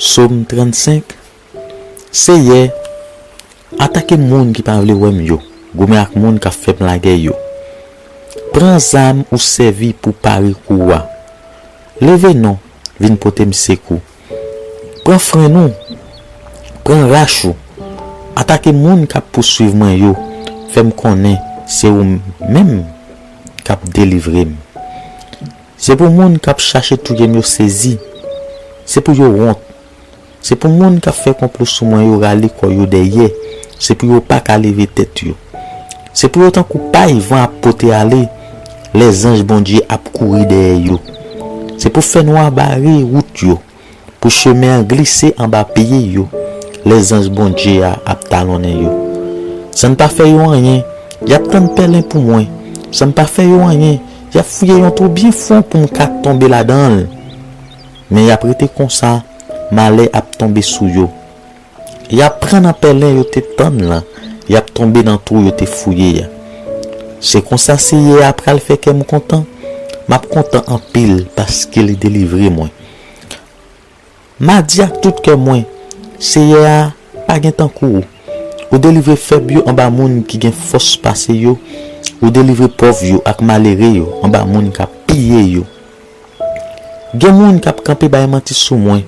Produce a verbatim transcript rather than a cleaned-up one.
Sòm trannsenk. Seyè, atake moun ki pa vle wè m yo, goumen ak moun k ap fè m lagè yo. Pran zam ou sèvi pou pare kou w a. Leve non, vin pote m sekou. Pran frenn ou, pran rach ou. Atake moun k ap pousuiv mwen yo, fè m konnen se ou menm k ap delivre m. Se pou moun k ap chache touye m yo sezi. Se pou yo wont. Se pou moun k ap fè konplo sou mwen yo rale kò yo dèyè. Se pou yo pa ka leve tèt yo. Se pou yo tankou pay van ap pote ale. Lèzanj Bondye ap kouri dèyè yo. Se pou fènwa bare wout yo, pou chemen an glise anba pye yo. Lèzanj Bondye a ap talonnen yo. San m pa fè yo anyen, y ap tann pèlen pou mwen. San m pa fè yo anyen, y ap fouye yon twou byen fon pou m ka tonbe ladan l. Men y ap rete konsa, malè ap tonbe sou yo. Y ap pran nan pèlen yo te tann lan, y ap tonbe nan twou yo te fouye a. Se konsa Seyè a pral fè kè m kontan, m ap kontan anpil paske li delivre mwen. M a di ak tout kè mwen, Seyè a, pa gen tankou ou. Ou delivre fèb yo anba moun ki gen fòs pase yo, ou delivre pòv yo ak malere yo anba moun k ap piye yo. Gen moun k ap kanpe bay manti sou mwen,